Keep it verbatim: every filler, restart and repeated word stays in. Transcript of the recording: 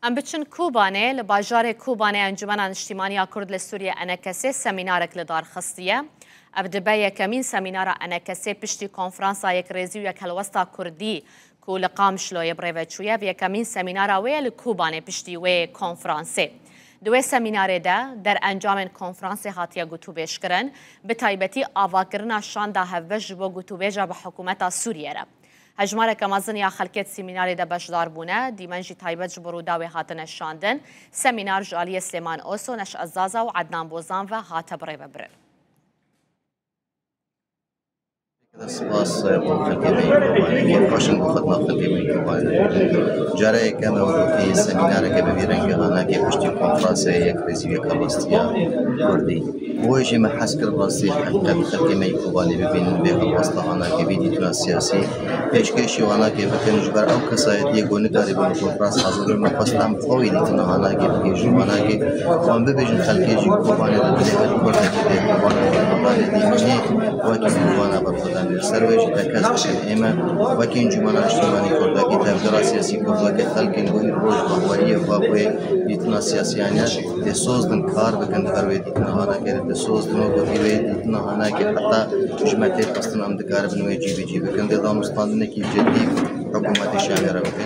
Em biçin Kobanê. Li bajarê Kobanê Encûmena Niştîmaniya Kurd li Sûriyê, ENKSê, semînarek li dar xistiye. Ev dibe yekemîn semînara ENKSê piştî konferansa Yekrêzî û Yekhelwesta Kurdî ku li Qamişloyê bi rê ve çûye. Ev yekemîn semînara wê ye li Kobanê piştî wê konferansê. Di wê semînarê de derencamên konferansê hatiye gotûbêjkirin, bi taybetî avakirina şanda hevbeş ji bo gotûbêja bi hikûmeta Sûriyê re. Hejmareke mezin ya xelkê di semînarê de beşdar bûne, dîmen jî taybet ji bo Rûdawê hatine şandin. Semînar ji aliyê Silêman Oso, Neşet Zaza û Ednan Bozan ve hate birêvebirin. Spas bo xelkê me yê Kobanê, kêfxweş in ku xidma xelkê me yê Kobanê dibînin. Cara yekem e ku semînareke bi vî rengî hanakê piştî konferansê Yekrêzî û Yekhelwestiya Kurdî. Wê jî me hez kir rastî heqîqet xelkê me yê Kobanê bibînin, vê helwesta hanakê, vî dîtina siyasî pêşkêşî hanakê bikin. Ji ber ew kesayetiyê ku nikarîbûn konferans hazir bin, me xwest em xwe wî dîtina hanakê bigihîjin hanakê. Wan bibêjin xelkê jî Kobanê di dilê her Kurdekî de, Kobanê berxwedanê dî, nê wekî Kovana berxwedanê. Li ser wê jî tekez dikin. Ême wekî Encûmena Niştîmanî Kurdakî, tevgera siyasî Kurd, wekî xelkên ku îroj bahweriyê xwe bi wê dîtina siyasî aniye, tê soz din kar bikin, di ber wê dîtina hanakê de tê soz din, wekî wê dîtina hanakê heta ji me tê xwestin em dikaribin wê cîbicî bikin. Dê danûstandinekî cidî hikûmetê Şamê re bikin.